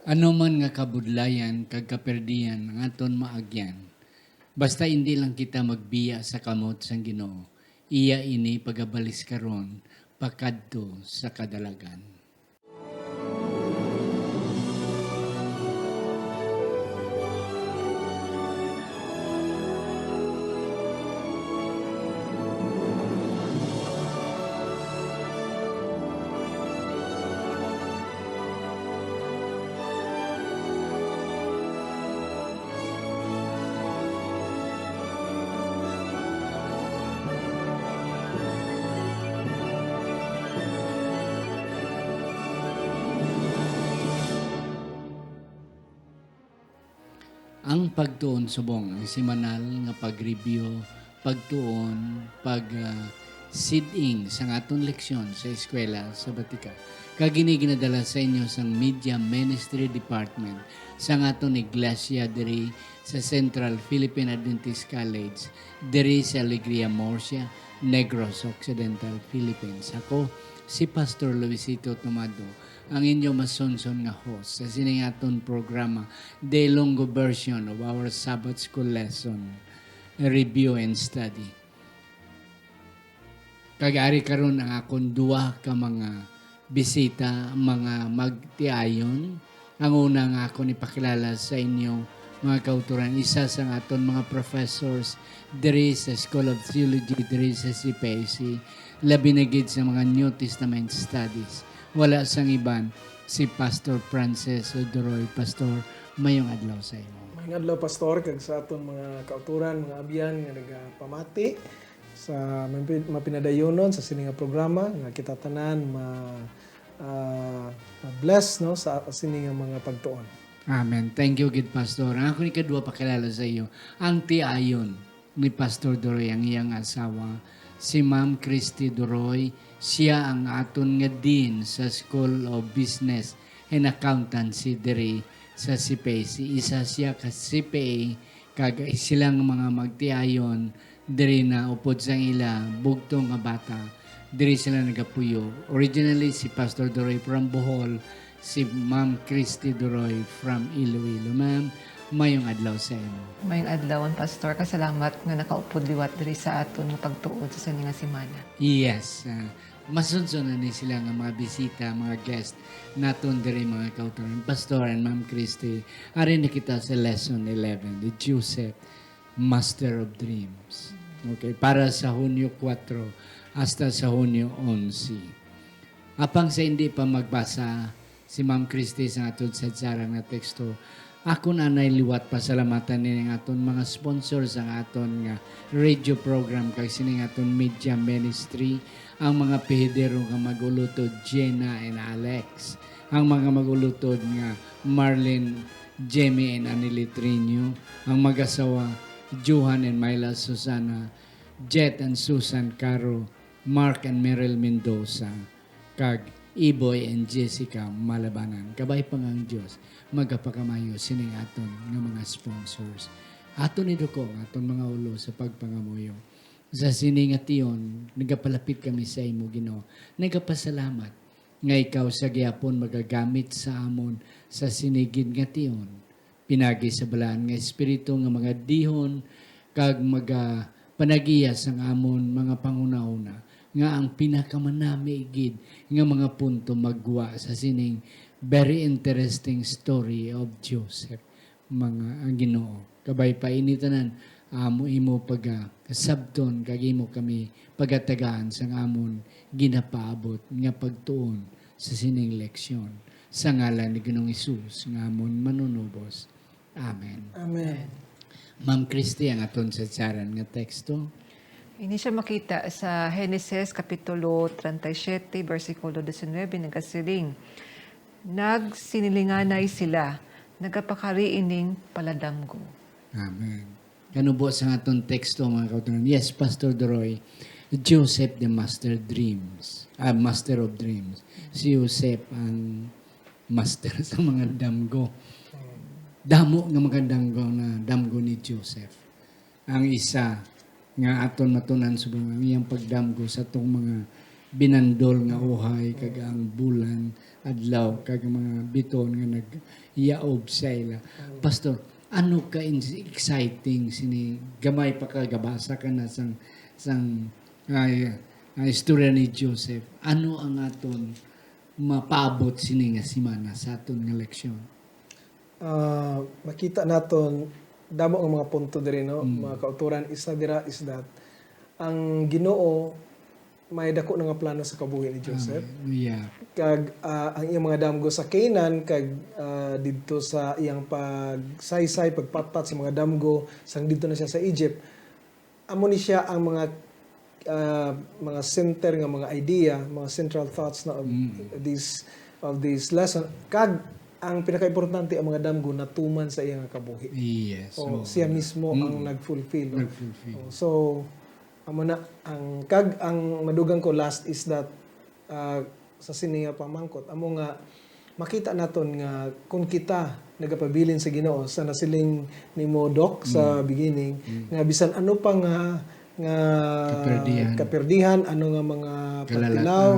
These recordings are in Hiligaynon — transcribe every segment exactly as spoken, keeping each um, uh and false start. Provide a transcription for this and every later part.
Ano man nga kabudlayan kag kaperdian ang aton maagyan, basta indi lang kita magbiya sa kamot sang Ginoo, iya ini pagabaliskaron pakadto sa kadalagan. Ang pagtuon subong ang semanal nga pag-review, pagtuon, pag, ah, sit-in sang aton leksyon sa eskwela sabatika. Kag ini ginadala sa inyo sang Media Ministry Department sang aton iglesia diri sa Central Philippine Adventist College, diri sa Alegria, Murcia, Negros Occidental, Philippines. Ako si Pastor Luisito Tomado, ang inyo masunson nga host sa sining aton programa, the Ilonggo version of our Sabbath School lesson, review and study. Kag ari karon ang akon duha ka mga bisita, mga magtiayon. Ang una nga akon ipakilala sa inyo, mga kautoran, isa sa aton mga professors diri sa School of Theology, diri sa C P I C, labi na gid sa mga New Testament studies. Wala sang iban, si Pastor Francis Doroy. Pastor, mayong adlaw sa imo. Mayong adlaw, Pastor, kag sa aton mga kautoran, mga abyan nga nagapamati sa mapi-, mapinadayonon sa sini nga programa, nga kita tanan ma-, ah, ma-bless, no, sa sini nga mga pagtuon. Amen. Thank you gid, Pastor. Ang akon ikaduha pakilala sa iyo, ang tiayon ni Pastor Doroy, ang iyang asawa, si Ma'am Christy Doroy. Siya ang aton nga dean sa School of Business and Accountancy diri sa C P I C. Isa siya ka C P A, kag silang mga magtiayon diri na upod sang ila bugtong nga bata, diri sila nagapuyo. Originally, si Pastor Doroy from Bohol, si Ma'am Christy Doroy from Iloilo. Ma'am, mayong adlaw sa imo. Mayong adlaw, Pastor. Kasalamat nga nakaupod liwat diri sa aton nga pagtuon sa sini nga semana. Yes, ah, masunson na ni sila nga mga bisita, mga guest naton diri, mga kautoran. Pastor and Ma'am Christy, ari na kita sa lesson eleven, the Joseph, Master of Dreams. Okay, para sa Hunyo kuwatro hasta sa Hunyo onse. Apang sa hindi pa magbasa si Ma'am Christy sa aton sadsaran nga teksto, akon anay liwat pasalamatan nining aton mga sponsor sa aton nga radio program kag sining aton media ministry, ang mga pihidero nga mag-ulutod, Jenna and Alex, ang mga mag-ulutod nga Marlene, Jemmy and Annie Litrinio, ang mag-asawa, Johan and Myla Susana, Jet and Susan Caro, Mark and Meryl Mendoza, kag Iboy and Jessica Malabanan. Kabay pa nga ang Dios magapakamaayo sining aton nga mga sponsors. Aton iduko ang aton mga ulo sa pagpangamuyo. Sa sini nga tion, nagapalapit kami sa imo, Ginoo. Nagapasalamat nga ikaw sa gihapon magagamit sa amon sa sini gid nga tion. Pinagi sa Balaan nga Espiritu nga mga dihon kag maga-, panagiya sang amon mga panghunahuna, nga ang pinakamanami gid nga mga punto maggwa sa sining very interesting story of Joseph, mga, ang Ginoo. Kabay pa ini tanan, amo imo pagasabton kag imo kami pagatagaan sang amon ginapaabot nga pagtuon sa sining leksyon. Sa ngalan ni Ginoong Hesus nga amon Manunubos. Amen. Amen. Ma'am Christy, ang aton sadsaran nga teksto. Ini siya makita sa Genesis Kapitulo treinta y siete, bersikulo diecinueve, nagasiling, "Nagsininlinganay sila, nagapakari ining paladamgo." Amen. Kanubo sa aton teksto, mga kautoran. Yes, Pastor Doroy, Joseph the Master Dreams, ah, Master of Dreams. Si Joseph ang master sa mga damgo. Damo nga mga damgo na damgo ni Joseph. Ang isa nga aton matun-an subong ang iyang pagdamgo sa tong mga binandol nga uhay, kag ang bulan, adlaw, kag ang mga biton nga nagyaob sa ila. Pastor, ano ka in-, exciting sini? Gamay pa ka, gabasa ka na sang, sang, ay, ay, istorya ni Joseph. Ano ang aton mapaabot sini nga semana sa aton nga leksyon? Ah, makita naton damo nga mga punto diri, no? Mm. Mga kautoran, isa dira is that ang Ginoo may dako na nga plano sa kabuhi ni Joseph. Ah, yeah. Kag, ah, ang iyang mga damgo sa Canaan, kag, ah, didto sa iyang pagsaysay, pagpatpat sa mga damgo, sang didto na siya sa Egypt, amo ni siya ang mga, ah, mga center nga mga idea, mga central thoughts na of Mm. this, of this lesson. Kag ang pinakaimportante, ang mga damgo natuman sa iya nga kabuhi. Yes, O, oo. siya mismo Mm. ang nag-fulfill, no? Nag-fulfill. O, so, amo na ang, kag ang madugang ko last is that, ah, sa sini nga pamangkot, amo nga makita naton nga kung kita nagapabilin sa Ginoo, sa nasiling nimo, Doc, sa Mm. beginning, Mm. nga bisan ano pa nga, nga Kaperdihan. kaperdihan, ano nga mga Kalalat-an. pagtilaw,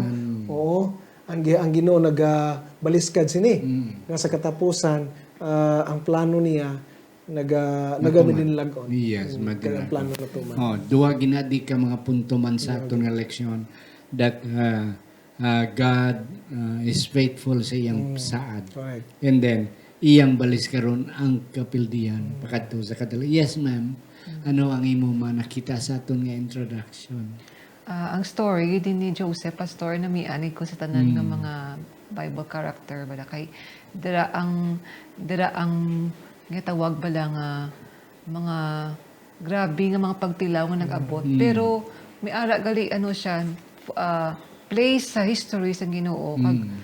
oo, ang Gi-, ang Ginoo nagabaliskad sini, Mm. nga sa katapusan, ah, ang plano niya naga-, Natuman. nagabinillag-on. Yes, Mm, madala. kaya ang plano natuman. Oh, duha gina di ka mga punto man sa Duha aton gid. nga leksyon that, uh, uh, God, uh, is faithful sa iyang Mm, saad. correct. And then, iyang baliskaron ang kapildihan Mm. pakadto sa kadali. Yes, ma'am. Mm. Ano ang imo man nakita sa aton nga introduction? Ah, ang story din ni Joseph, Pastor, namian ko sa tanan nga Mm. mga Bible character, wala kay dira ang, dira ang ginatawag bala nga mga grabe nga mga pagtilaw nga nag-abot. Mm. Pero may ara gali, ano siya, f-, ah, place sa history sa Ginoo, kag, Mm.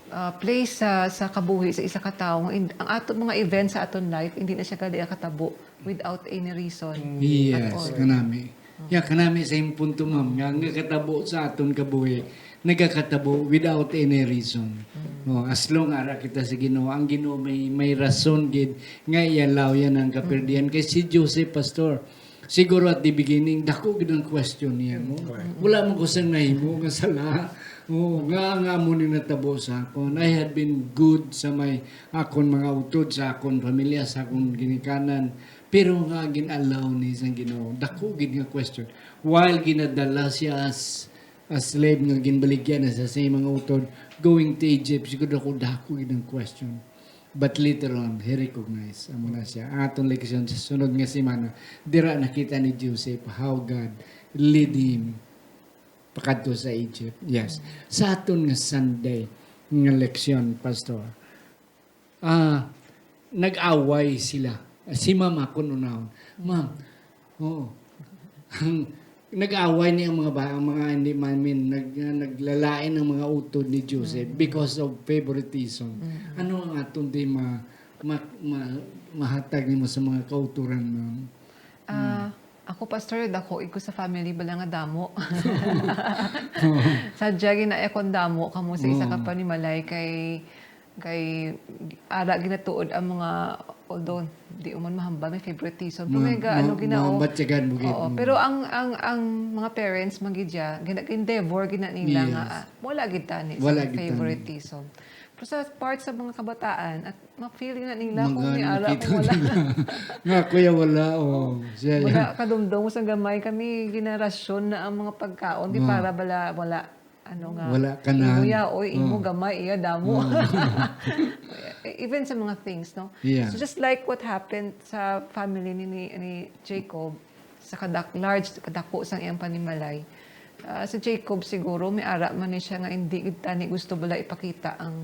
ah, place sa, sa kabuhi sa isa ka tawo. Nga in-, ang ato mga events sa aton life, hindi na siya gali nakatabo without any reason Mm. at Yes, all. kanami. Ya, kanami sa imong punto, ma'am, nga ang nagakatabo sa aton kabuhi, nagakatabo without any reason. Mm. Oh, as long ara kita sa Ginoo, ang Ginoo may, may rason gid nga i-allow yan ang kapirdihan. Mm. Kay si Joseph, Pastor, siguro at the beginning, dako gid ang question niya, no? Correct. Wala man ko sang nahimo nga sala. Oh, nga, nga mo ni natabo sa akon. I had been good sa may akon mga utod, sa akon pamilya, sa akon ginikanan. Pero nga gin-allow ni sang Ginoo, dako gid nga question. While ginadala siya as, as slave nga ginbaligya na sa, sa iyang mga utod, going to Egypt, siguro ako dako gid ang question. But later on, he recognized. Amo na siya. Ang aton leksyon sa sunod nga semana, dira nakita ni Joseph how God lead him pakadto sa Egypt. Yes. Sa aton nga Sunday nga leksyon, Pastor, ah, nag-away sila. Si Ma'am ako nunahon. Ma'am, oo. Ang nag-away ni ang mga ba-, ang mga hindi man, mean, nag-, naglalain ang mga utod ni Joseph Mm. because of favoritism. Mm. Ano ang aton di ma-, ma-, ma-, mahatag nimo sa mga kauturan, ma'am? Ah, Mm. ako, Pastor, dako ko sa family bala nga damo. Sadya gina-, akon damo kamo sa isa ka Oo. panimalay kay, kay ara ginatuod ang mga, although di man mahambal may favoritism, pero Ma-, may ga-, ano, ma-, gina-, ma-, oh. Batyagan mo gid Oo, mo. Pero ang, ang, ang mga parents, man gid siya, gina-, endeavor gina nila nga, Yes. ah, wala gid tani sa Wala gid tani. favoritism. Pero sa part sa mga kabataan, at ma-feel na nila kung Mga may ara nakita o wala. nila. Nga, kuya, wala, oh. Siya, Wala, yan. kadumdom sa gamay kami, ginarasyon na ang mga pagkaon, di Nga. para bala, wala, ano nga, Wala ka na. imo ya, oy, imo Oh. gamay, iya, damo. Oh. Even sa mga things, no? Yeah. So, just like what happened sa family ni, ni, ni Jacob, sa kadak-, large, kadako sang iyang panimalay. Ah, si Jacob siguro, may ara man ni siya nga hindi gid tani gusto bala ipakita ang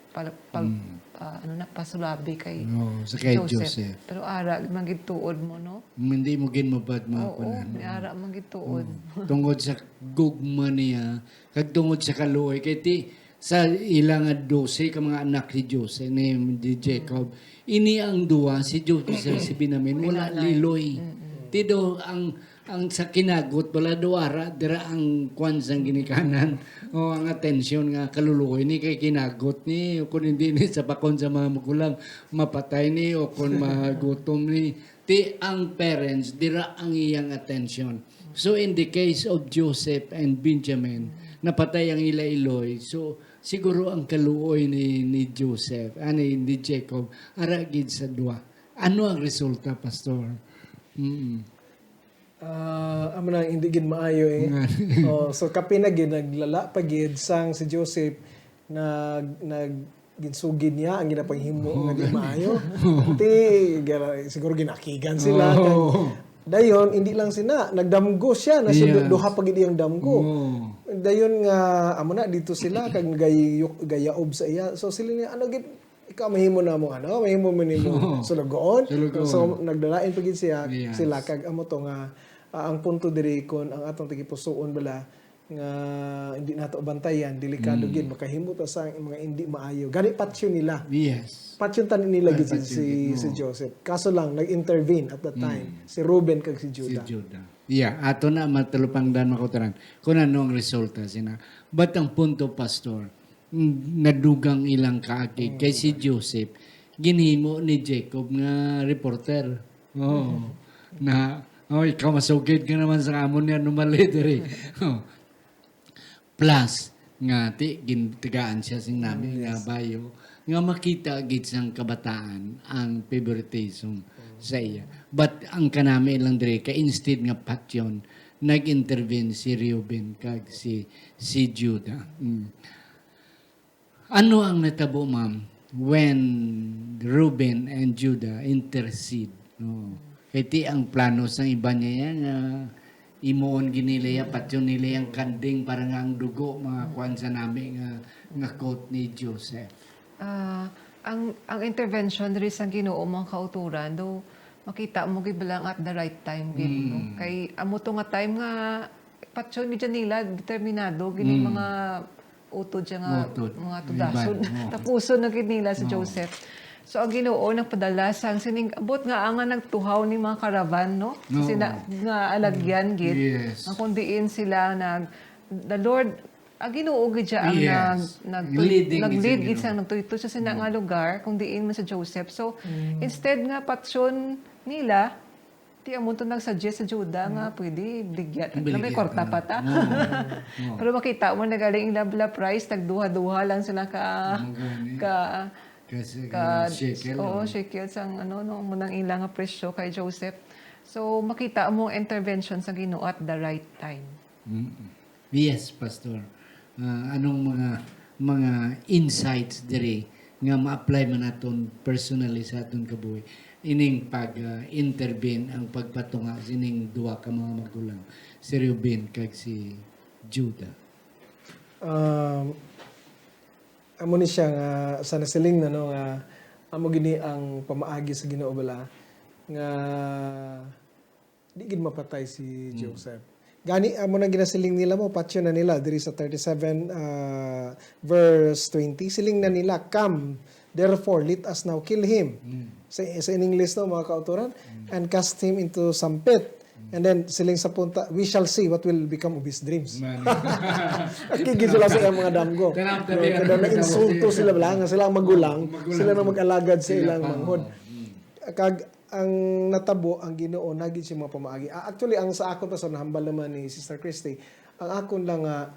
pal-, pal-, Mm. ah, ano na, pasulabi kay No, sa kay Joseph. Joseph. Pero ara man gid tuod mo, no? Hindi mo ginmabad mo Oo, ako na. may ara man gid tuod. Oo. Tungod sa gugma niya, kag tungod sa kaluoy, kay ti, sa ila nga dose ka mga anak ni Jose, ni, ni Jacob, Mm. ini ang duwa, si Joseph, si Benjamin, wala Kailangan. liloy. Mm-mm. Ti do ang, ang sa kinagot, wala do ara, dira ang kwan sang ginikanan, o ang atensyon nga kaluluoy ni kay kinagot ni, o kung hindi ni sa pakon sa mga magulang, mapatay ni, o kung magutom ni. Ti ang parents, dira ang iyang atensyon. So, in the case of Joseph and Benjamin, napatay ang ila iloy. So, siguro ang kaluoy ni, ni Joseph, ani, ni Jacob, ara gid sa duwa. Ano ang resulta, Pastor? Mm. Ah, amo na, hindi gid maayo eh. Nga. Oh, so kapin na gid, naglala pa gid sang si Joseph, nag nag ginsugid niya ang ginapanghimo nga di maayo. Ti gara- siguro ginakigan sila. Oh. Kag dayon, hindi lang sina, nagdamgo siya na si Yes. duha pa gid iyang damgo. Oh. Dayon nga amo na dito sila kag gayuk- gayaob sa iya. So sila niya, ano gid, ikaw mahimo na mo, ano, mahimo mo nimo Oh. sulugoon. Sulugoon. So nagdalain pa gid siya Yes. sila, kag amo to nga, ah, ang punto diri, kon ang atong tagipusoon bala nga hindi nato bantayan, delikado Mm. gid, makahimo ta sa mga hindi maayo. Gani patyon nila. Yes. Patyon tani nila Ay, gid si, patyon si, gid, si oo. Joseph. Kaso lang, nag-intervene at that Mm. time si Reuben kag si Si Judah. Judah. Yeah, ato na matalupangdan, mga kauturan, kung ano ang resulta sina. But ang punto, Pastor, mm, nadugang ilang kaakig kay si Joseph, ginhimo ni Jacob nga reporter. Oh. Na, oh, ikaw masugid ka naman sa amon ni anomaly diri. Oh. Plus, nga ti gintagaan siya sing nami nga bayo, nga makita gid sang kabataan ang favoritism sa iya. But ang kanami lang diri, kay instead nga patyon, nag-intervene si Reuben kag si, si Judah. Mm. Ano ang natabo, ma'am, when Reuben and Judah intercede? Oh. Kay ti ang plano sang iba niya nga imuon gid nila ya, patyon nila yang kanding para nga ang dugo mga kuan sa nami nga, nga coat ni Joseph. Ah, ang ang intervention diri sa Ginoo, mga kauturan, do makita mo gid bala nga at the right time gid, no? Mm. Kay amo to nga time nga patyon gid nila, determinado gid Mm. mga utod siya nga Utod. mga Iban, tudason. oh. Tapuson na gid nila si Oh. Joseph. So ang Ginoo nagpadala sang sining, ambot nga ang nagtuhaw ni mga karavan, no? No. Sina nga alagyan gid. Yes. Ang kung diin sila nag the Lord, ang Ginoo gid siya ang Yes. nag, nag, Leading gid nag-lead siya, gid sa Ginoo. nagtuyto siya sina nga lugar kung diin man si Joseph. So instead nga patyon nila, ti amo to nagsuggest sa Judah nga pwede bligyan na may Bligyan kwarta ka pa na. ta. Oo. Oo. Pero makita mo na galing ila bala price, tagduha-duha lang sila ka Ang gani. ka Kasi ka shekel, oo, oh. Shekel sang ano, no, munang ila nga presyo kay Joseph. So makita mo ang intervention sa Ginoo at the right time. Mm. Yes, Pastor. Ah, anong mga mga insights diri nga ma-apply man naton personally sa aton kabuhi? Ining pag-intervene, ang pagpatunga sining duha ka mga magulang, si Reuben kag si Judah. Um, amo ni siya nga sa nasiling na, no, nga amo gini ang pamaagi sa Ginoo bala nga di gid mapatay si Joseph. Gani amo na ginasiling nila mo, patyon na nila diri sa thirty-seven, ah, verse twenty. Siling na nila, "Come, therefore, let us now kill him." Sa, sa in English, no, mga kauturan, "and cast him into some pit." And then siling sa punta, "We shall see what will become of his dreams." Man. Nakigid sila sa iyang mga damgo. Tanaw, No, tanaw, kada tanaw, na-insulto tanaw. sila bala nga sila ang magulang, Magulang. sila na mag-alagad sa Sila ilang pa, manghod. oh. Mm. Kag ang natabo, ang Ginoo nagid siya mga pamaagi. Ah, actually, ang sa akon, Pastor, nahambal naman ni Sister Christy, ang akon lang nga,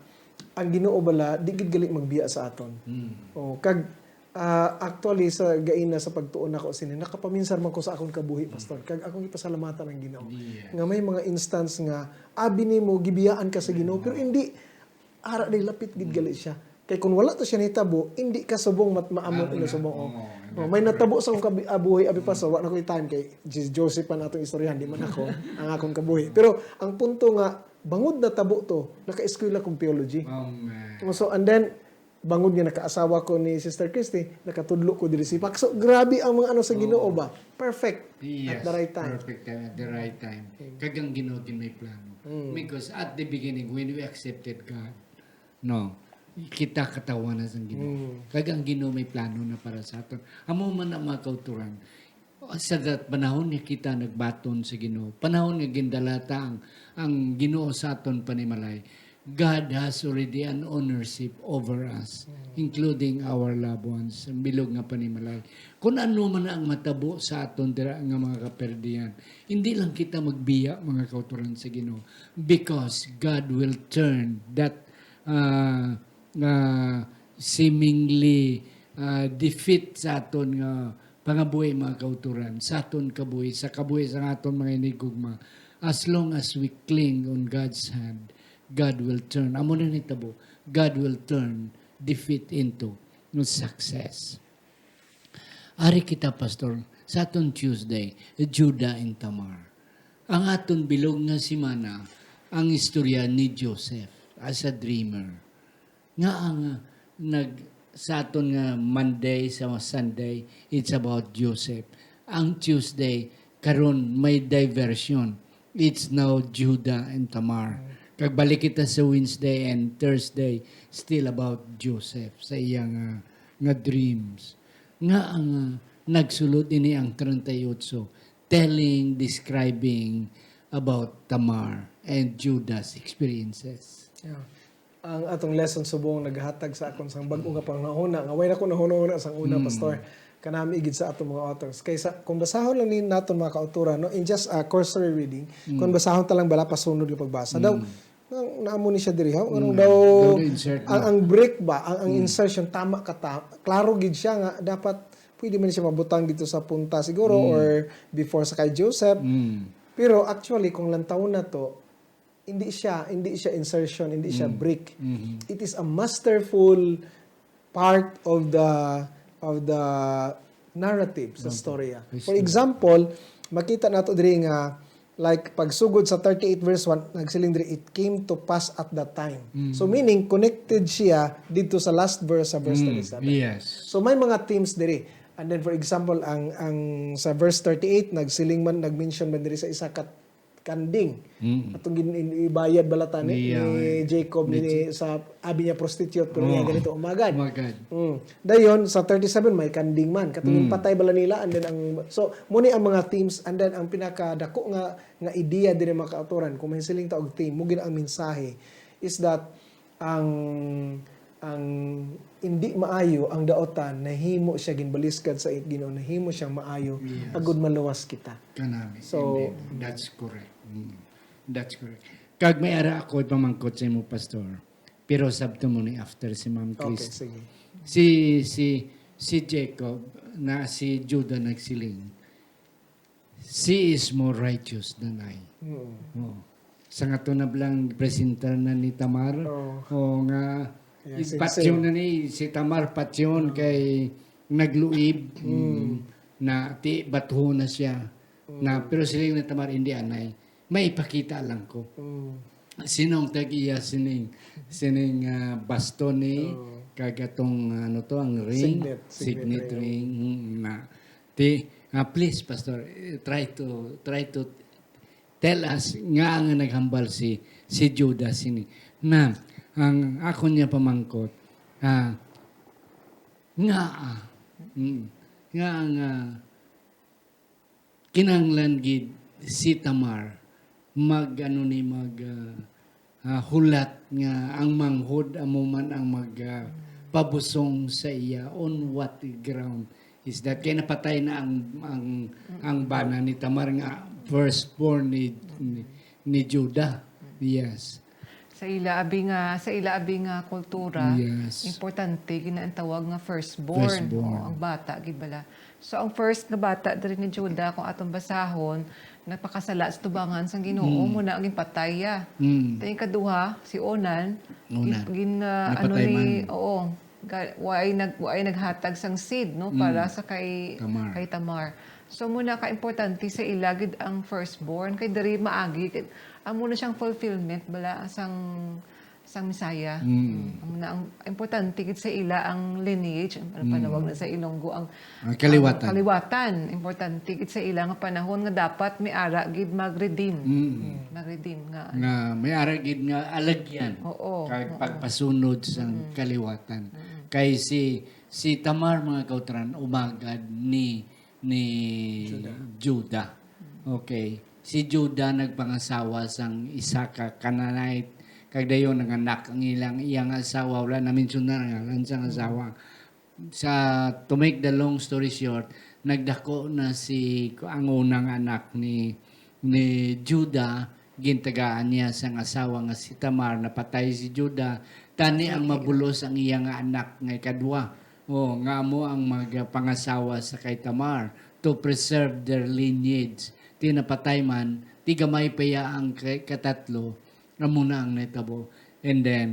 ang Ginoo bala di gid gali magbiya sa aton. Mm. Oh, kag ah, actually, sa gaina sa pagtuon nako sini, nakapaminsar man ko sa akon kabuhi, Pastor. Kag akong ipasalamatan ang Ginoo Yes. nga may mga instance nga abi nimo gibiyaan ka sa Ginoo, pero hindi ara day lapit gid gali siya. Kay kung wala to siya nitabo, hindi ka subong mat maamo Amo ila na. subong. Oh. Oo, Oh, may natabo sa akong kabi- ah, buhi abi, Pastor, wala na ko time kay si Joseph pa natong istoryahan, di man ako ang akong kabuhi. Pero ang punto nga, bangod natabo to, naka-eskwela kong theology. Amen. So, and then, bangod nga nakaasawa ko ni Sister Christy, nakatudlo ko diri si Pax. So, grabe ang mga ano sa Ginoo ba? Perfect. Yes, At the right time. Perfect time, at the right time. Kag ang Ginoo gid may plano. Mm. Because at the beginning, when we accepted God, no, kita katawanan sang Ginoo. Mm. Kag ang Ginoo may plano na para sa aton. Amo man ang mga kauturan. Sa dat-, panahon nga kita nagbaton sa Ginoo, panahon nga gindala ta ang, ang Ginoo sa aton panimalay, God has already an ownership over us, including our loved ones, ang bilog nga panimalay. Kung ano man ang matabo sa aton dira nga mga kaperdian, hindi lang kita magbiya, mga kauturan sa Ginoo, because God will turn that ah, nga seemingly, ah, defeat sa aton nga pangabuhi, mga kauturan, sa aton kabuhi, sa kabuhi sa aton mga hinigugma. As long as we cling on God's hand, God will turn. Amo na nitabo, God will turn defeat into success. Ari kita, Pastor, sa aton Tuesday, Judah and Tamar. Ang aton bilog nga semana, ang istorya ni Joseph as a dreamer. Nga ang, ah, nag-, sa aton nga Monday, sa Sunday, it's about Joseph. Ang Tuesday, karon may diversion. It's now Judah and Tamar. Kag balik kita sa Wednesday and Thursday, still about Joseph sa iyang, ah, nga dreams. Nga ang, ah, nagsulod ini ang treinta y ocho, telling, describing about Tamar and Judah's experiences. Yeah. Ang atong lesson subong naghatag sa akon sang bag-o nga panghunahuna nga way na ko nahunahuna sang una, Mm. Pastor. Kanami gid sa atong mga authors. Kaysa, kung basahon lang ni naton mga kauturan, no, in just a cursory reading, Mm. kung basahon ta lang bala pasunod nga pagbasa, daw, Mm. nang, naamo ni siya diri, ha? Anong Mm. daw, Daw na-insert ang, na. ang break ba, ang, ang Mm. insertion, tama ka, ta-, klaro gid siya nga dapat pwede man siya mabutang dito sa punta siguro Mm. or before sa kay Joseph. Mm. Pero actually, kung lantawon na to, hindi siya, hindi siya insertion, hindi siya Mm. break. Mm-hmm. It is a masterful part of the, of the narrative sa Okay. storya. I For see. example, makita nato diri nga, like, pagsugod sa thirty-eight verse one, nagsiling diri, "It came to pass at that time." Mm. So, meaning, connected siya dito sa last verse, sa verse Mm, thirty-seven. yes. So, may mga themes diri. And then, for example, ang, ang sa verse thirty-eight, nagsiling man, nag-mention man diri sa isa ka kanding. Mm. Atong gin-, in-, ibayad bala ta ni, Ni, ni ah, Jacob ni ni J-, sa abi niya prostitute, pero Oh. iya ganito umagad. Umagad. Mm. Dayon, sa thirty-seven, may kanding man. Katong Mm. patay bala nila, and then ang, so, mo ni ang mga themes, and then ang pinakadako nga, nga ideya diri mga kautoran, kung may siling ta og theme, mo gid ang mensahe, is that ang, ang hindi maayo, ang daotan, nahimo siya, ginbalisgad sa Ginoo, nahimo siyang maayo, Yes. agud maluwas kita. Kanami. So, Indeed. That's correct. Mm. That's correct. Kag may ara ako ipamangkot sa imo, Pastor. Pero sabto mo ni after si Ma'am Okay, Christy. sige. Si, si, si Jacob na si Judah nagsiling, "She is more righteous than I." Mm. Oh. Sa nga to na blang presentar na ni Tamar. Oh. Oh, nga Yeah, igpatyon sincere. na ni si Tamar patyon Oh. kay nagluib. Mm. Mm. Na ti bato na siya. Mm. Na, pero siling ni Tamar, "Hindi, anay. May ipakita lang ko." Mm. Sino ang tag-iya sining, sining, ah, baston ni Oh. kag atong, ano to, ang ring? Signet, signet Signet ring. ring. Mm, na. Ti, ah, please, Pastor, eh, try to, try to tell us nga nga naghambal si, si Judas sini. Na, ang ako niya pamangkot, ah, nga, ah, mm, nga ang, ah, kinahanglan gid si Tamar mag, ano ni, mag, ah, ah, hulat nga ang manghod amo man ang mag, ah, pabusong sa iya. On what ground is that? Kay napatay na ang, ang, ang bana ni Tamar nga firstborn ni, ni, ni Judah. Yes. Sa ila abi nga, sa ila abi nga kultura, Yes. importante gid na ang tawag nga firstborn. Firstborn. Oo, ang bata gid bala. So, ang first nga bata diri ni Judah, kung atong basahon, nagpakasala sa tubangan sang Ginoo, Mm. mo na ang ginpatay, ah. Mm. Then, ikaduha, si Onan, Onan. gin-, gin-, ah, ano Napatay ni, man. oo, ga-, waay nag-, waay naghatag sang seed, no, Mm. para sa kay, Tamar. kay Tamar. So, mo na ka importante sa ila gid ang firstborn, kay diri maagi, kay, amo na siyang fulfillment bala sang sang Messiah. Mm. Mm. Ang, ang importante gid sa ila ang lineage, ang Mm. panawag na sa Ilonggo, ang, Ang kaliwatan. ang kaliwatan. Importante gid sa ila nga panahon nga dapat may ara gid mag-redeem. Mm. Mm, mag-redeem nga. Nga may ara gid nga alagyan. Oo, Kag oo. pagpasunod sang Mm. kaliwatan. Mm. Kay si, si Tamar, mga kautran, umagad ni ni Judah. Judah. Okay. Si Judah nagpangasawa sang isa ka Canaanite, kag dayon nanganak ang ilang, iyang asawa, wala na mensionar ang ngalan sang asawa. Sa, to make the long story short, nagdako na si, ang unang anak ni, ni Judah, gintagaan niya sang asawa nga si Tamar, napatay si Judah, Tani ang mabulos ang iya nga anak nga ikadwa, o nga amo ang magpangasawa sa kay Tamar to preserve their lineage. Ti napatay man, ti gamay pa iya ang kay-, katatlo, amo na ang nitabo. And then,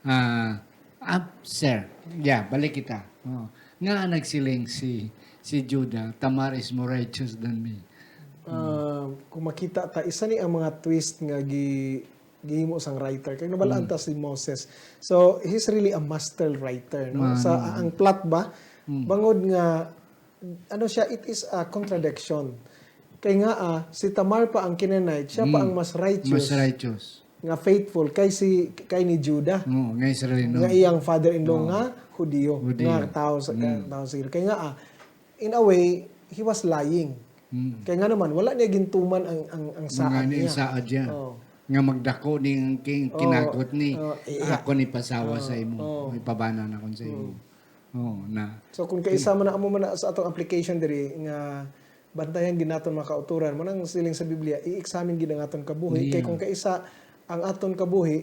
ah, ah, sir, yeah, balik kita. Oh. Nga nagsiling si si Judah, "Tamar is more righteous than me." Ah, kung makita ta, isa ni ang mga twist nga gi-, gihimo sang writer. Kag nabalaan ta si Moses. So, he's really a master writer, no? Sa, ang plot ba? Bangod nga, ano siya, it is a contradiction. Kay nga, ah, si Tamar pa ang Canaanite, siya pa ang mas righteous, Mas righteous. nga faithful kay si, kay ni Judah, Oo, nga Israelino. nga iyang father-in-law Oo. nga Hudiyo, Hudiyo. nga tao sa, Mm. tao sa Israel. Kay nga, ah, in a way, he was lying. Mm. Kay nga naman, wala niya gintuman ang, ang, ang Mga saad ni niya. saad niya. Oo. Nga magdako ni ang king-, Oo. kinagot ni, Oo, iya. ako ni pasawa Oo. sa imo, Oo. ipabana na kon sa imo. Mm. Oo, na. So, kung kaisa man na, amo man na sa atong application diri, nga bantayan gid naton mga kautoran, mo nang siling sa Biblia, i-examine gid ang aton kabuhi. Kay Yeah. kung kaisa ang aton kabuhi,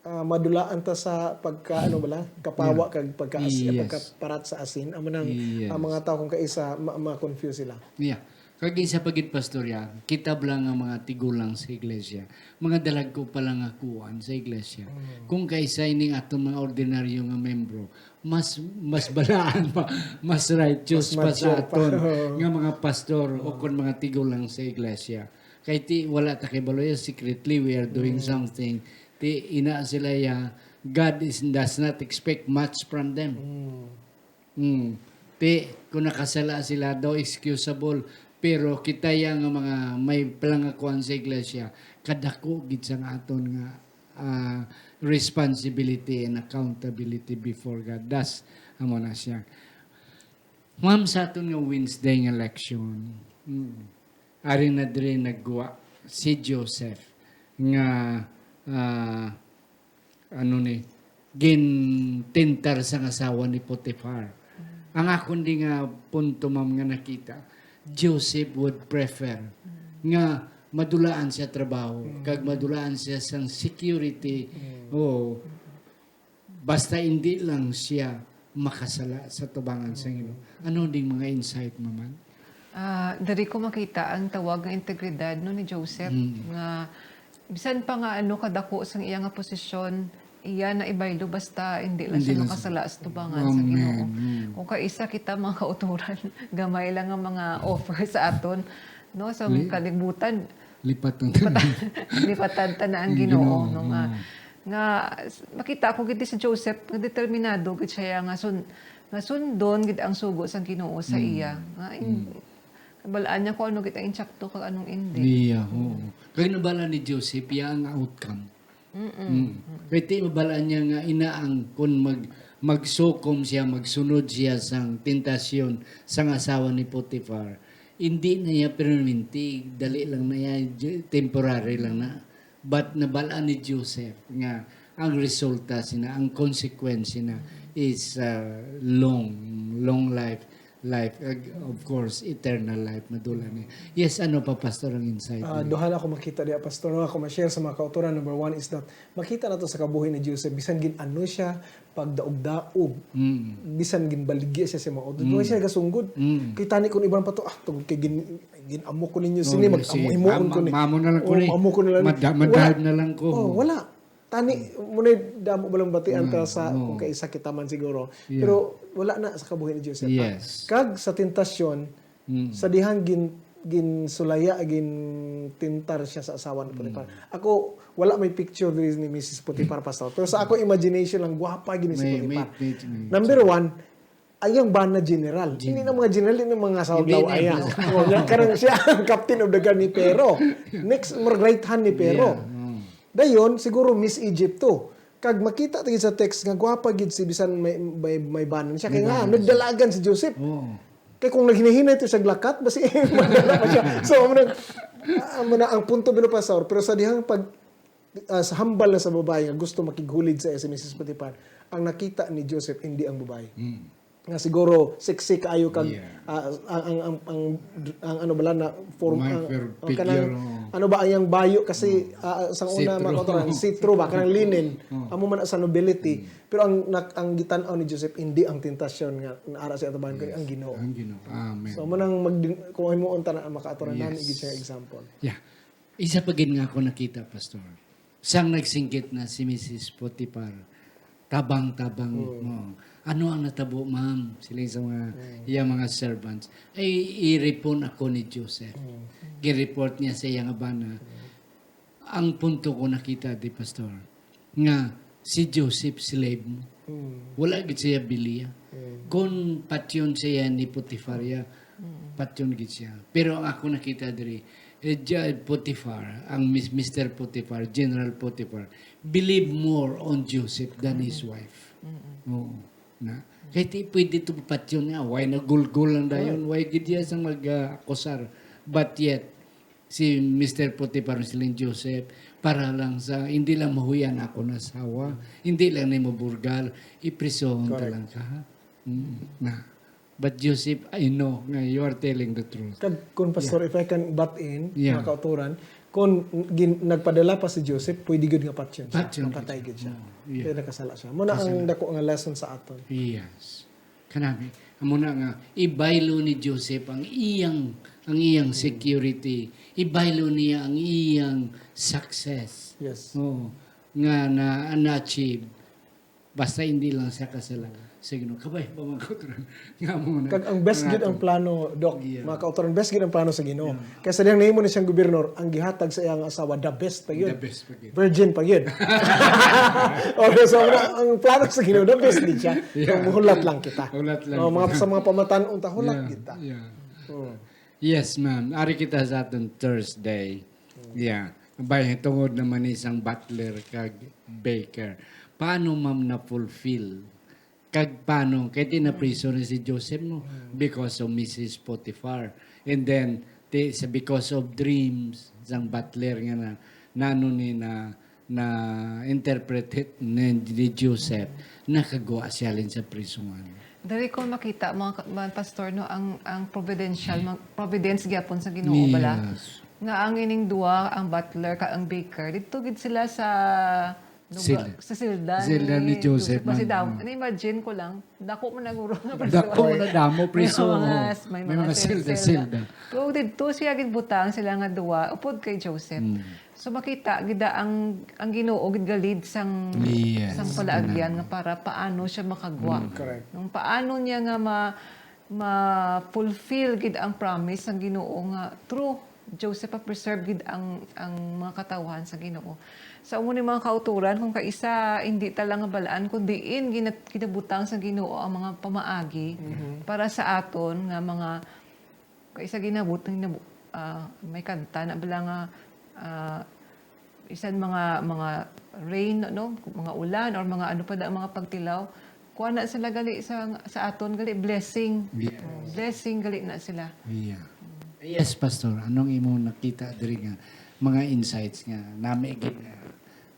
ah, madulaan ta sa pagka, ano bala, kapawa Yeah. kag pagka-, Yes. pagkaparat sa asin. Amo nang Yes. ang mga tao kung kaisa, ma-, ma-confuse sila. Yeah. Kag isa pa gid, Pastor, ya, kita bala nga mga tigulang sa iglesia, mga dalagko pa lang nga kuan sa iglesia. Mm. Kung kaisa ining aton mga ordinaryo nga membro, mas, mas balaan pa, mas righteous Mas pa sa mature pa. aton nga mga pastor o Mm. kon mga tigulang sa iglesia. Kay ti, wala ta kay baloy, secretly we are doing Mm. something. Ti, ina sila ya, God is, does not expect much from them. Mm. Mm. Ti, kung nakasala sila, daw excusable. Pero kita ya nga mga may palangakuan sa iglesia, kadako gid sang aton nga, ah, responsibility and accountability before God. Das, amo na siya. Ma'am, sa aton nga Wednesday nga leksyon, mm, ari na diri nagguwa si Joseph nga, ah, ano ni, gintintar sang asawa ni Potifar. Ang akon di nga punto, ma'am, nga nakita, Joseph would prefer nga madulaan siya trabaho, Mm. kag madulaan siya sang security. Mm. Oo. Basta hindi lang siya makasala sa tubangan sa Ginoo. Ano ding mga insight mo man? Ah, diri ko makita ang tawag nga integridad, no, ni Joseph, Mm. nga bisan pa nga, ano, kadako sang iya nga posisyon, iya na ibaylo basta hindi lang Hindi siya lang makasala sa tubangan sa Amen. Ginoo. Mm. Kung kaisa kita, mga kautoran, gamay lang ang mga offer sa aton, no, sa Li-, kalibutan. Lipatan. Lipatan ta na ang Ang Ginoo, Ginoo, no, nga, oo. nga s-, makita ko gid si Joseph, nga determinado gid siya nga sun-, nga sundon gid ang sugo sang Ginoo sa Mm. iya. Nga in-, Mm. kabalaan niya kung ano gid ang insakto kag anong indi. Iya, oo. Mm. Kay nabala ni Joseph, iya ang outcome. Mm-mm. Mm. Kay ti, mabalaan niya nga ina ang kun mag-, magsukom siya, magsunod siya sang tentasyon sang asawa ni Potifar. Hindi na iya permanente, dali lang na iya, j-, temporary lang na. But nabalaan ni Joseph nga ang resulta sina, ang consequence sina is, uh, long, long life, life, uh, of course, eternal life, madula ni. Yes, ano pa, Pastor, ang insight Ah, mo? Duha na ako makita diya, Pastor, nga ako ma-share sa mga kautoran. Number one is that makita nato sa kabuhi ni Joseph, bisan gin-ano siya, pagdaog-daog, Mm. bisan ginbaligya siya sa mga utod, Mm. wala siya gasunggod. Mm. Kay tani kung iban pa to, "Ah, tungod kay gin-, gin-amo ko ninyo Oh, sini, yes, mag-amo, yes. himuon Ah, ko ni." ma-, amo na lang ko Oh, ni. amo ko na lang ni. Mada-, Wala. madahad na lang ko. Oh, wala. Tani, Mm. muna damo ba lang batian ta Mm, sa oh. kung kaisa kita man siguro. Yeah. Pero wala na sa kabuhi ni Joseph, ha? Yes. Kag sa tentasyon, Mm. sa dihang gin-, ginsulaya, gintintar siya sa asawa ni Potifar. Mm. Ako, wala may picture diri ni Missus Potifar, Pastor. Pero sa ako imagination lang, gwapa gini si May, Potifar. may, may, may. Number one, ay ang bana general. General. Hindi na mga general, hindi na mga Hindi saudlaw na aya. mga Oh, nga karang siya ang captain of the guard ni Pero. Next, mag right hand ni Pero. Yeah, mm. Dayon, siguro Miss Egypt to. Kag makita ta gid sa text nga gwapa gid si bisan may, may, may bana siya. Kay May nga, bana siya. nagdalagan si Joseph. Oo. Kay kung naghinay-hinay to sa glakat, basi magdala pa siya. So, amo na, amo na ang punto, bino, Pastor. Pero sa dihang pag, ah, sa hambal na sa babae nga gusto makighulid sa iya si Missus Potifar, ang nakita ni Joseph, hindi ang babae. Mm. Nga siguro sexy kaayo kag, Yeah. ah, ang, ang, ang, ang, ang ano bala na form, My ang, fair ang figure, kanang, oh. Ano ba ang iyang bayo? Kasi, ah, sang una, Sitro. Mga kautoran, sitro ba? Kanang linen. Oh. Amo man sa nobility. Pero ang nak- ang gitan-aw ni Joseph, hindi ang tentasyon nga naara sa atubangan, kundi ang Ginoo. Ang Ginoo. Amen. So, mo nang mag-, kung himuon ta na, mga kautoran, nami Yes. gid siya example. Yeah. Isa pa gid nga ako nakita, Pastor. Sang nagsinggit na si Missus Potiphar, tabang-tabang mo. Ano ang natabo, ma'am? Sila sa mga, iya mga servants. Ay, i-report ako ni Joseph. Gi-report niya sa iyang bana. Ang punto ko nakita di, Pastor, nga si Joseph slave mo. Wala gid siya biliya. Kung patyon siya ni Potiphar, ya, patyon gid siya. Pero ang ako nakita diri, eh, Ja- Potiphar, ang Mis- Mister Potiphar, General Potiphar, believe more on Joseph than his wife. Oo. Na. Kaya di pwede ito patyon niya. Why nagulgol lang dayon? Why gid siya sang mag-akusar? But yet, si Mister Potiphar siling Joseph, para lang sa, hindi lang mahuyan ako na asawa, hindi lang ni maburgal, iprisohon ta Correct. lang ka, ha? Mm, na. But Joseph, I know nga you are telling the truth. Kag kung, Pastor, if I can butt in, Yeah. Mga kautoran, kung gin- nagpadala pa si Joseph, pwede gud nga patyon siya. Patyon Mapatay gid gid siya. siya. Oh, yeah. Kaya nakasala siya. Muna ang dako nga lesson sa aton. Yes. Kanami, amo na nga, ibaylo ni Joseph ang iyang, ang iyang security. Ibaylo niya ang iyang success. Yes. Oo. Nga na, na-achieve. Basta hindi lang siya kasala sa Ginoo. Kabay ba, mga kautoran? Nga mo na. Kag ang best gid ang plano, Doc. Yeah. Mga kautoran, best gid ang plano sa Ginoo. Kaya sa dihang nahimo ni siyang gobernador, ang gihatag sa iyang asawa, the best pa yun. The best pa gid. Virgin pa yun. Okay, so ang, ang plano sa Ginoo, the best gid siya. Yeah. Ang hulat lang kita. Hulat lang Oh, mga, kita. Sa mga pamatan-on ta, hulat Yeah, kita. yeah. Hmm. Yes, ma'am. Ari kita sa aton Thursday. Yeah. Bay, tungod naman ni isang butler kag baker. Paano, ma'am, na-fulfill? Kag paano? Kay tinapriso na si Joseph mo because of Missus Potiphar. And then, ti- sa because of dreams, sang butler nga na, nano ni na, na interpret it ni, ni Joseph, nakagwa siya lin sa prisungan. Dali ko makita, mga, ka- mga pastor, no, ang, ang providential, mga providence gyapon sa Ginoo, bala. Yes. Nga ang ining duwa, ang butler ka ang baker, dito gid sila sa lugar, Silda. Sa silda, Silda ni Joseph Kasi man, daw, oh. Na-imagine ko lang, dako man naguro nga Dako na damo, priso. May mga, Oh. may May mga mga sil- silda, silda. silda. Pero dito siya gid butang sila nga duwa, upod kay Joseph. Mm. So makita gid ang ang Ginoo gid galid sang Yes, sang palaagyan nga para paano siya makagwa. Mm. Correct. Nung paano niya nga ma ma-fulfill gid ang promise sang Ginoo nga through Joseph ma-preserve gid ang ang mga katawhan sa Ginoo. Sa amo ni mga kauturan, kung kaisa hindi ta lang nga balaan, kun diin gina- ginabutang sa Ginoo ang mga pamaagi para sa aton nga mga kaisa ginabutang na ah, may kanta na bala nga ah, isan mga mga rain, no, mga ulan or mga ano pa da mga pagtilaw, kuha na sila gali sa sa aton gali blessing. Yes. Blessing gali na sila. Yeah. Yes, Pastor. Anong imong nakita diri nga mga insights nga nami gid nga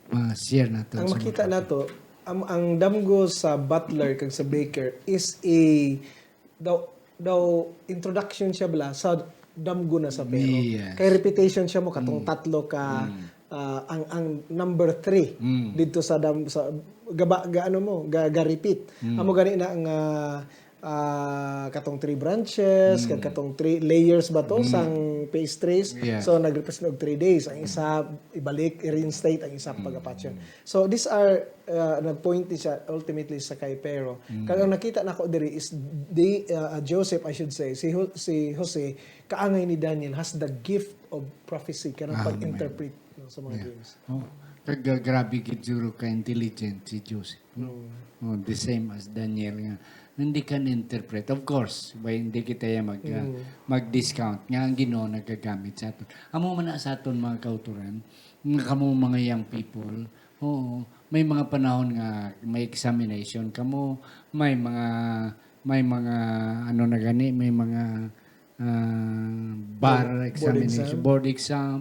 ma-share nato Ang sa makita mga- nato, ang, ang damgo sa butler kag sa baker is a daw daw introduction siya bala sa damgo na sa Pero. Yes. Kay reputation siya mo katong tatlo ka ah, ang ang number three Mm. dito sa dam sa gaba ga, ano mo ga, ga repeat. Amo gani na nga ah, katong three branches, kag katong three layers ba to sang pastries. Yes. So nagrepresent og three days. Ang isa ibalik, i-reinstate, ang isa pagapatyon. So these are uh, nagpoint ni siya ultimately sa kay Pero. Kag ang nakita nako diri is they, uh, uh, Joseph, I should say, si Ho- si Jose kaangay ni Daniel has the gift of prophecy, kanang Amen. Pag-interpret, no, sa mga Yeah. dreams. Oh, kag uh, grabe gid siguro ka intelligent si Joseph, no? Oh, the same as Daniel nga hindi ka interpret. Of course, why hindi kita ya mag uh, mag-discount nga ang Ginoo nagagamit sa aton. Amo man na sa aton mga kauturan, nga kamo mga young people, oo, may mga panahon nga may examination kamo, may mga may mga ano na gani, may mga ah, bar Board- board examination, exam. Board exam.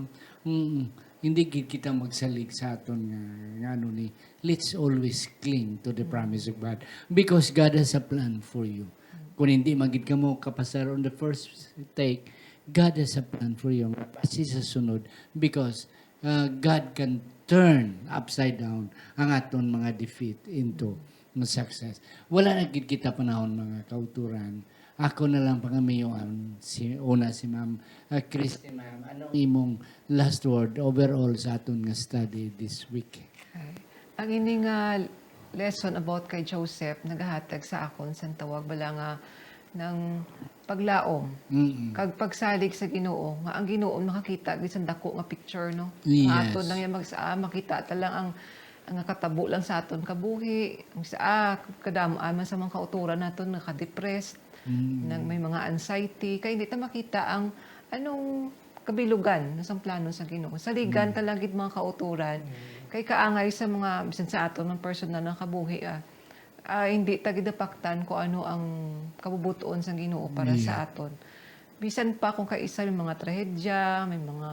Mm, hindi gid kita magsalig sa aton nga, nga ano ni, let's always cling to the promise of God because God has a plan for you. Kung hindi man gid kamo kapasar on the first take, God has a plan for you. Pasi sa sunod, because uh, God can turn upside down ang aton mga defeat into success. Wala na gid kita panahon, mga kauturan. Ako na lang pangamiyoan, si, una si Ma'am uh, Christy. Ma'am, anong imong last word overall sa aton nga study this week? Ang ini nga lesson about kay Joseph nagahatag sa akon sang tawag bala nga ng paglaom Mm-mm. kag pagsalig sa Ginoo, nga ang Ginoo nakakita gid sa dako nga picture, no? Yes. Nga aton lang yung magsaa, makita ta lang ang ang nakatabo lang sa aton kabuhi, ang sa ah, kadamo-an man sa mga kauturan naton naka-depressed, Mm. nang may mga anxiety, kay hindi ta makita ang anong kabilugan sa plano sa Ginoo. Saligan ta lang gid mga kauturan. Kay kaangay sa mga, bisan sa aton ng personal nga kabuhi, ah, ah, hindi ta gidapaktan kung ano ang kabubuton sa Ginoo para sa Yeah. aton. Bisan pa kung kaisa may mga trahedya, may mga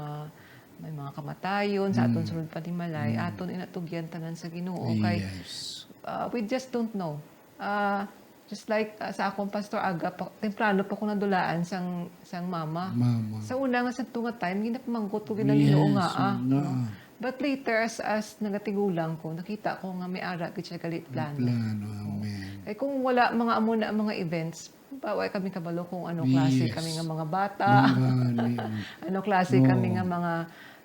may mga kamatayon sa aton Mm. sunod panimalay, Mm. aton inatugyan tanan sa Ginoo. Kay Yes. ah, we just don't know. Ah, just like ah, sa akong pastor aga, pa, temprano pa ko nadulaan sang sang mama. Mama. Sa una nga sa tunga time, ginapamangkot ko gid ang Yes, Ginoo nga ah. nga, No? ah. But later, as as nagatigulang ko, nakita ko nga may ara gid siya gali plano. Plano, amen. Kay kung wala mga amo na mga events, ba, wala kami kabalo kung anong klase Yes. kami nga mga bata, Mga ni- anong klase Oo. kami nga mga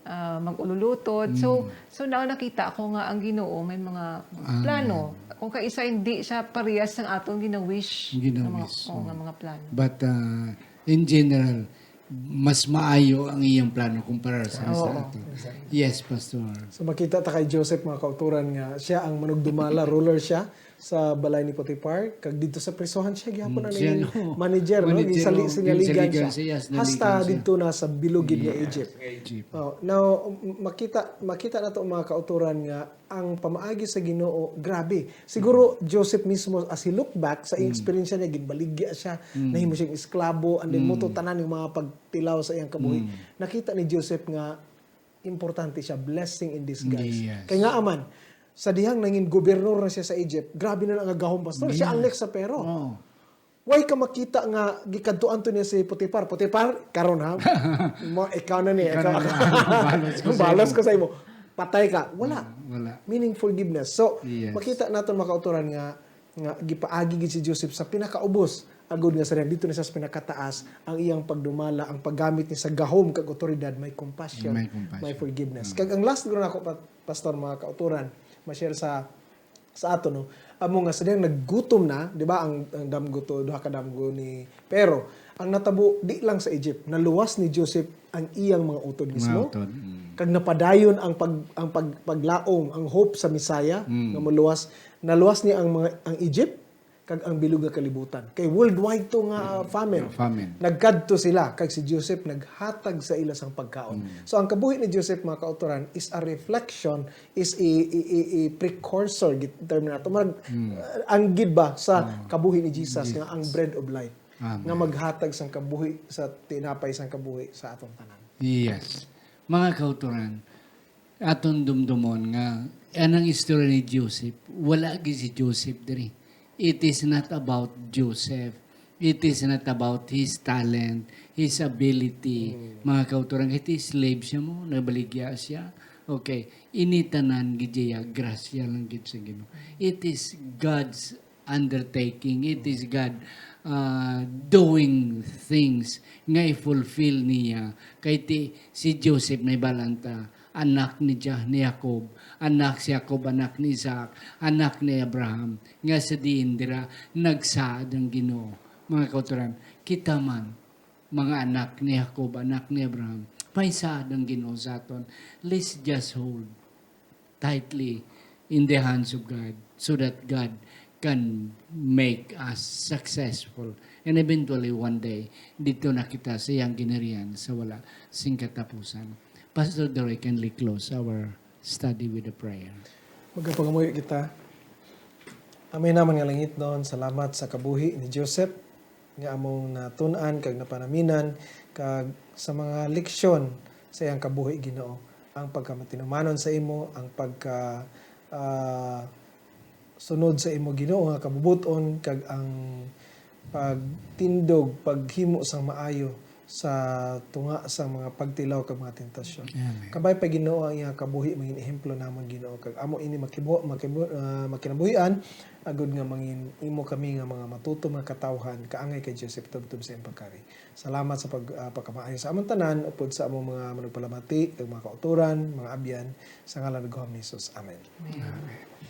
ah, mag-ululutod. So, Mm. so now nakita ko nga ang Ginoo may mga Amen. plano. Kung kaisa hindi siya parehas sang aton gina-wish nga mga, Gina-wish, oh, oh. nga mga plano. But uh, in general, mas maayo ang iyang plano kumpara sa, sa Oo, ato. exactly. Yes, Pastor. So makita ta kay Joseph, mga kauturan, nga siya ang manugdumala, ruler siya sa balay ni Potiphar, kag dito sa prisohan siya gyapon Mm, ang siya, naging no. manager, no? Manager, Gisali-, no? sinaligan Ginsaligan siya. siya, yes, Hasta naligan siya. Dito na sa bilugid nga Yes, Egypt. Egypt. Oh, now, m- makita makita nato, mga kauturan, nga ang pamaagi sa Ginoo grabe. Siguro Joseph mismo, as he look back sa iyang Mm. experience niya, ginbaligya siya, Mm. nahimo siyang esklabo, and then Mm. mo to tanan yung mga pagtilaw sa iyang kabuhi. Mm. Nakita ni Joseph nga importante siya, blessing in disguise. Yes. Kay nga man, sa dihang nangin gobernador na siya sa Egypt, grabe na lang ang gahom, pastor. Siya ang Yes. next sa Pharaoh. Oh. Why ka makita nga gikadtuan to niya si Potiphar? Potiphar, karon ha? Mo, ikaw na ni, Ikaw ikaw. na lang. Balos ko sa Balos imo. ko sa imo. Patay ka. Wala. Wala. Meaning forgiveness. So, Yes. makita naton, mga kauturan, nga nga gipaagi gid si Joseph sa pinakaubos, agud nga sa didto na sa pinakataas ang iyang pagdumala, ang paggamit niya sa gahom kag otoridad, may compassion, May compassion. may forgiveness. Mm. Kag ang last guro nako, pa- pastor, mga kauturan, ma-share sa sa ato, no, amo nga sa dihang naggutom na, di ba, ang, ang damgo to, duha ka damgo ni Pharaoh, ang natabo di lang sa Egypt, naluwas ni Joseph ang iyang mga utod mismo. Mga utod, mm. Kag napadayon ang pag ang pag, paglaom, ang hope sa Messiah Mm. nga maluwas, naluwas niya ang mga ang Egypt kag ang bilog nga kalibutan. Kay worldwide to nga uh, famine. Famine. Nagkadto sila kag si Joseph naghatag sa ila sang pagkaon. Mm. So ang kabuhi ni Joseph, mga kautoran, is a reflection, is a, a, a, a precursor gid term nato. Murag Mm. uh, ang gid ba sa Mm. kabuhi ni Jesus Yes. nga ang bread of life Amen. nga maghatag sang kabuhi sa tinapay sang kabuhi sa atong tanan. Yes. Mga kauturan, aton dumdumon nga anang istorya ni Joseph, wala gid si Joseph diri. It is not about Joseph. It is not about his talent, his ability. Mga kauturan, it is slave siya mo, nabaligya siya. Okay, ini tanan gid iya, grasya lang gid sa Ginoo. It is God's undertaking. It is God uh, doing things nga i-fulfill niya. Kay ti, si Joseph, naibalan ta, anak ni, Ja- ni Jacob, anak si Jacob, anak ni Isaac, anak ni Abraham, nga sa diin dira nagsaad ang Ginoo. Mga kauturan, kita man, mga anak ni Jacob, anak ni Abraham, may saad ang Ginoo sa aton. Let's just hold tightly in the hands of God so that God can make us successful. And eventually, one day, dito na kita sa iyang ginharian sa wala sing katapusan. Pastor Dory, kindly close our study with a prayer. Magapangamuyo kita. Amay naman nga langit doon, salamat sa kabuhi ni Joseph nga among natun-an kag napanaminan kag sa mga leksyon sa iyang kabuhi, Ginoo, ang pagkamatinumanon sa imo, ang pagka ah, sunod sa imo, Ginoo, nga kabubuton kag ang pagtindog, paghimo sang maayo sa tunga sa mga pagtilaw kag mga tentasyon. Amen. Kabay pa, Ginoo, ang iya kabuhi mangin ehemplo namon, Ginoo, kag amo ini makibu, makibu, ah, makinabuhian agud nga mangin imo kami nga mga matutom nga katawhan, kaangay kay Joseph tubtob sa iyang pagkari. Salamat sa pag, ah, pagkamaayo sa amon tanan upod sa among mga manugpalamati kag mga kautoran, mga abyan, sa ngalan ni Ginoong Jesus. Amen. Amen.